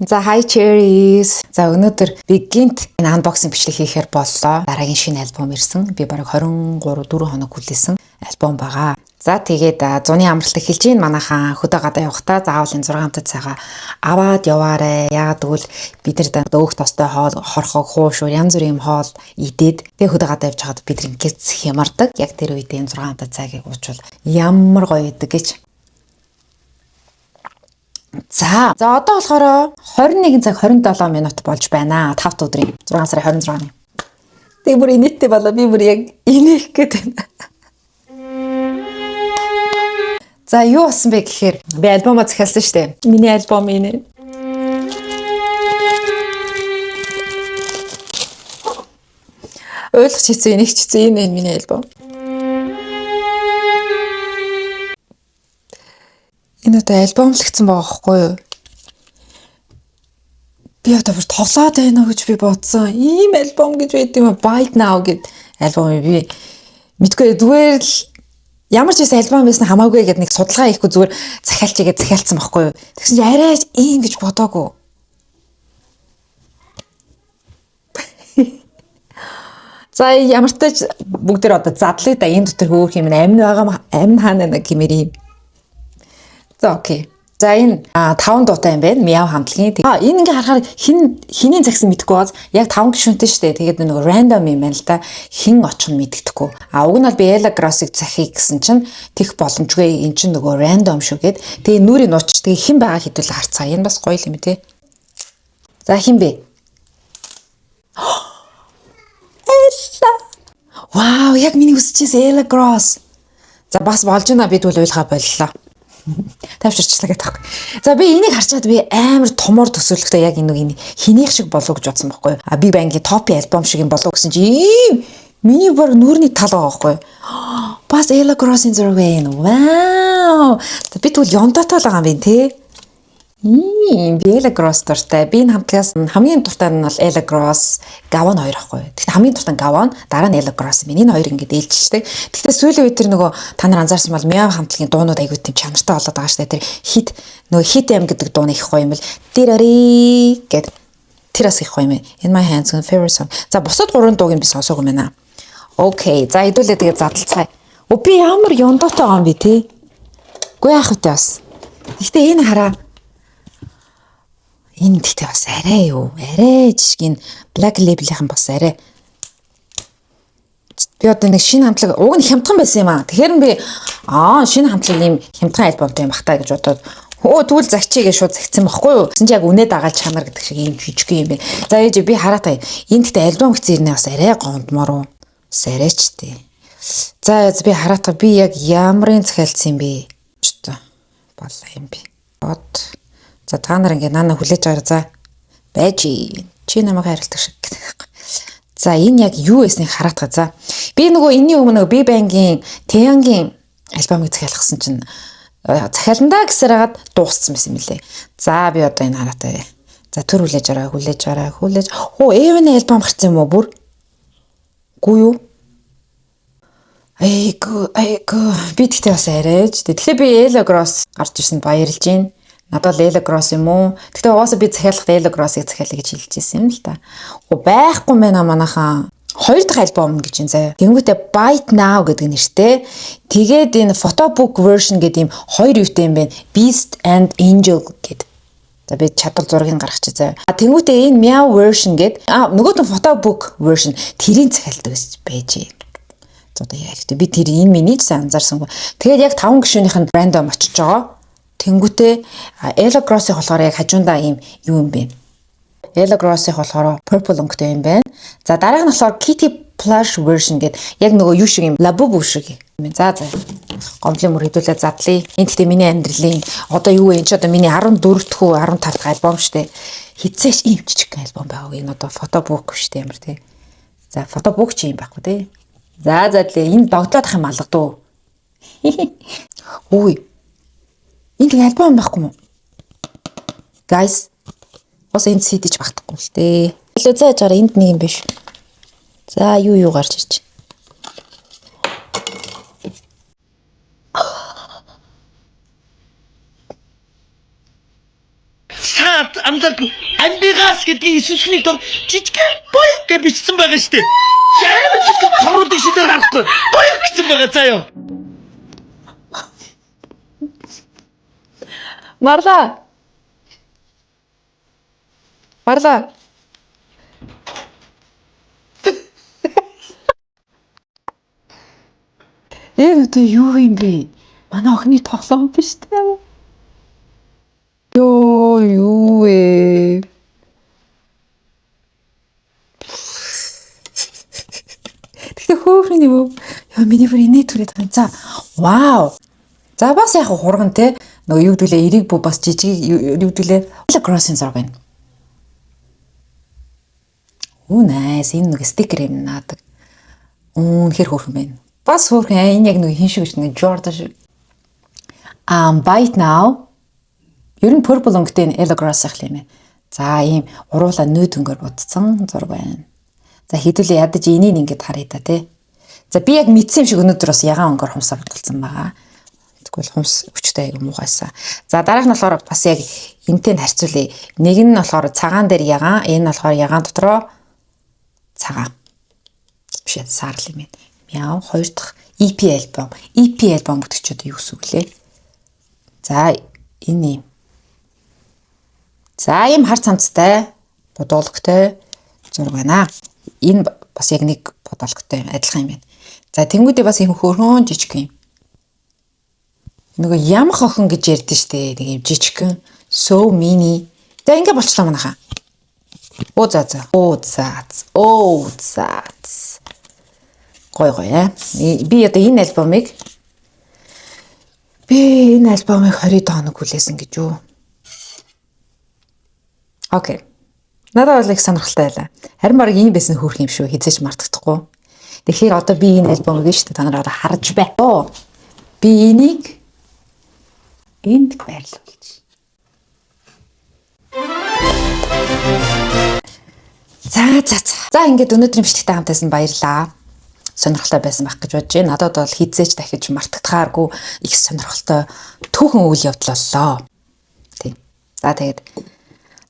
За, hi cherries. За, өнөөдөр би гинт энэ unboxing бичлэг хийхээр боллоо. Дараагийн шинэ альбом ирсэн. Би бараг 23 4 хоног хүлээсэн альбом байгаа. За, тэгээд зуны амралт эхэлж байна. Манайхаа хөдөө гадаа явахдаа заавал энэ 6 амтад цагаа аваад яваарэ. Яагаад гэвэл бид нар өөх тостой хоол, хорхог, хуушуур янз бүрийн юм хоол идээд тэгээ хөдөө гадаа явж байхад бид нар ингээд хямардаг. Яг тэр үед энэ 6 амтад цагийг уучвал ямар гоё идэг гэж. За. За, одоо болохоор 21 цаг 27 минут болж байна. 5 дахь өдрийн 6 сарын 26-ны. Тэг бүр инээдтэй болоо, би бүр яг инеэх гээд байна. За, юу болсон бэ гэхээр би альбомоо захиалсан шүү дээ. Миний альбом энэ. Ойлгох хэцүү, инех хэцүү, энэ энэ миний альбом. Энэ одоо альбомлогдсон байгаа байхгүй юу? Би одоо бүр тоглоод байна уу гэж би бодсон. Ийм альбом гэж байд юм аа. Bite Now гэд альбом би мэдгүй, зүгээр л ямар ч байсан альбом байсан хамаагүй гэд нэг судалгаа хийхгүй зүгээр захиалч игээ захиалцсан байхгүй юу? Тэгсэн чинь арай ийм гэж бодоагүй. За, ямар ч тач бүгд тэр одоо задлаа да, энэ дотор хөөх юм амин байгаа, амин хаана нэг гэмээр юм. За, okay. За, энэ таван дуутай юм байна. Мяу хамтлагийн. А энэ ингээ харахаар хин хиний загсан мэдэхгүй бааз яг таван гишүүнтэй шүү дээ. Тэгээд нөгөө random юм байна л да. Хин очих нь мэддэхгүй. А уг нь бол би Ella Gross-ыг захийг гэсэн чинь тех боломжгүй, эн чинь нөгөө random шүү гэд. Тэгээ нүрийн нууч, тэгээ хэн байгаа хэдүүл харцгаа. Энэ бас гоё юм тий. За, хэн бэ? Ella. Вау, яг миний хүсэж байсан Ella Gross. За, бас болж байна, би тэгвэл уйлгаа боллоо. Тайвширчлаа гэдэг байхгүй. За, би энийг харчаад би амар томор төсөөлөхтэй яг энэ нэг энэ хинийх шиг болов гэж бодсон байхгүй юу? А Big Bang-ийн Topi альбом шиг юм болов гэсэн чи ийм миний баг нүүрний тал байгаа байхгүй юу? Бас Ella Gross-ын зураг байна. Вау! Би тэгвэл Ёндотой л байгаа юм бэ те? Ийм би Ella Gross дуртай. Би энэ хамтлагаас хамгийн дуртай нь бол Ella Gross, Gawon хоёр ахгүй. Тэгэхдээ хамгийн дуртай нь Gawon, дараа нь Ella Gross юм. Энэ хоёр ингээд ээлжчихдэг. Тэгэхдээ сүүлийн үед тэр нөгөө та нар анзаарсан бол Мяу хамтлагийн дуунууд айгүй тийм чанартай болоод байгаа шүү дээ. Тэр хит нөгөө хит ам гэдэг дууны их гоё юм л. Тэрэрэ гэд тэр бас их гоё юм. In my hands favorite song. За, бусад гурван дууг нь би сонсоогүй юм байна. Okay. За, хэдүүлээ тэгээ задлцгаая. Өө, би ямар ёндоотой байгаа юм бэ те? Үгүй яах вэ бас. Гэхдээ энэ хараа. Энэ гэхдээ бас арай юу? Арай жишг, энэ Black Label-ийн бас арай. Би одоо нэг шинэ хамтлаг уг нь хямдхан байсан юм аа. Тэгэхээр би шинэ хамтлаг ийм хямдхан альбомтой юм бах та гэж бодоод өө тэгвэл загчий гэж шууд загцсан байхгүй юу? Тэгсэн чи яг үнэ дагаал чанар гэдэг шиг ийм жижиг юм бэ. За, ээж би хараатай. Энэ гэхдээ альбом гэсэн ирнэ бас арай гондмор уу? Бас арай ч тий. За, би хараатай, би яг ямарын захиалцсан юм бэ? Ч одоо боллоо юм би. Бод. За, та нар ингээ наана хүлээж аваа, за. Байж чи намайг хайрладаг шиг гэдэг. За, энэ яг юу байсныг хараатга за. Би нөгөө энэний өмнө нөгөө Big Bang-ийн Taeyang-ийн альбомыг захиалгасан чинь захиаландаа гэсээр хагаад дууссан байсан юм лээ. За, би одоо энэ хараатай. За, төр хүлээж араа, хүлээж араа, хүлээж. Хөө, Эвен альбом гарсан юм уу бүр? Гүү юу? Айгу, айгу. Би тэгтээ бас арайж. Тэгэхээр би Ella Gross гарч ирсэнд баярлж байна. Надад бол Ella Gross юм уу? Тэгтээ угаасаа би захиалгахдаа Ella Gross-ыг захиалъя гэж хэлж ирсэн юм л та. Гоо, байхгүй мэн манайхаа. Хоёр дахь альбом гэж юм заяа. Тэнгүүтээ Bite Now гэдэг нэртэй. Тэгээд энэ photobook version гэдэг юм хоёр юутай юм бэ? Beast and Angel гэдэг. За, би чадвал зургийг гаргачих заяа. А тэнгүүтээ энэ Meow version гэдэг. А нөгөөт нь photobook version тэрийг захиалдаг байж. За, одоо яа гэдэг би тэр энэ миний ч сайн анзаарсангүй. Тэгээд яг таван гишүүнийх нь random очиж байгаа. Тэнгүүтээ Ella Gross-ийн болохоор яг хажуунда ийм юу юм бэ? Ella Gross-ийн болохоор purple өнгөтэй юм байна. За, дараах нь болохоор Kitty Plush version гэдэг яг нөгөө юу шиг юм, Labubu шиг юм. За за. Гомдлын мөр хэдүүлээ задлаа. Энэ гэхдээ миний амьдралын одоо юу вэ? Энэ ч одоо миний 14 дэх үү 15 дахь альбом штэ. Хизээч ийм жижиг альбом байгаагүй. Энэ одоо photobook штэ, ямар тий. За, photobook чи юм байхгүй тий. За задлаа. Энэ догтлоод ах юм алгадуу. Үгүй. Энэ тэг альбом байхгүй юм уу? Guys, бас энд CD ч багтахгүй л дээ. Илүү зааж гараа, энд нэг юм биш. За, юу юу гарч ирж. Shut амлаагүй. Амбигаас гэдгийг эсвэсний дор жижигхэн буй гэж бичсэн байгаа шүү дээ. Амар жижиг томруулдаг шидээр харахгүй. Буй гэсэн байгаа заяа. Марла. Марла. Энэ одоо юу юм бэ? Манай охины тоглоом биш үү? Йоо, юу вэ? Тэгтээ хөөхрөн юм уу? Яа, миний бүр инээ түрээд байгаа юм. За, вау. За, бас яг хурган те. Нөгөө юу гэдгэлээ эрийг бүү бас жижиг юу гэдгэлээ Gross-ын зураг байна. Үу nice. Энэ нэг стикер юм наадаг. Үнэхээр хөөрхөн байна. Бас хөөрхөн энэ яг нэг хин шиг гэж нэг Jordan шиг. Buy it now. Ер нь purple өнгөтэй энэ Ella Gross ах юм байна. За, ийм уруула нүүд өнгөөр будсан зураг байна. За, хэдүүлээ ядаж энийг ингээд харъя та тий. За, би яг мэдсэн юм шиг өнөөдөр бас ягаан өнгөөр хумсаа будалсан байгаа. Тэгвэл хумс өчтэй айгу муухайсан. За, дараах нь болохоор бас яг энтэй нь харьцуулъя. Нэг нь болохоор цагаан дээр ягаан, энэ нь болохоор ягаан дотроо цагаан. Биш ээ, саарл юм байна. Мяу, хоёр дахь EP альбом. EP альбом гэдэг чи одоо юу гэсэн үг лээ? За, энэ юм. За, ийм хар цамцтай, бодоологтой зураг байна. Энэ бас яг нэг бодоологтой юм, адилхан юм байна. За, тэнгүүдээ бас ийм хөөрхөн жижиг юм. Нөгөө ямах охин гэж ярьдэн штэ. Нэг юм жижигхэн, so mini. За, ингэ болчлоо манайхаа. Оо за за. Оо за. Оо за. Гой гой аа. Би одоо энэ альбомыг би энэ альбомыг 20 хоног хүлээсэн гэж юу. Okay. Надад бол их сонирхолтой байлаа. Харин бараг ийм байсан хөөрх юм шүү. Хизээч мартагдахгүй. Тэгэхээр одоо би энэ альбомыг шүү дээ та нар одоо харж бай. Оо. Би энийг энд байрлуулж. За за за. За, ингээд өнөөдрийн бичлэгтэй хамт байсан баярлаа. Сонирхолтой байсан байх гэж бодож байна. Надад бол хизээч дахиж мартагдахааргүй их сонирхолтой түүхэн үйл явдал боллоо. Тийм. За, тэгээд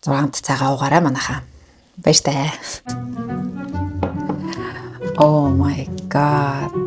6 цагаа уугаарай манайхаа. Баяртай. Oh my god.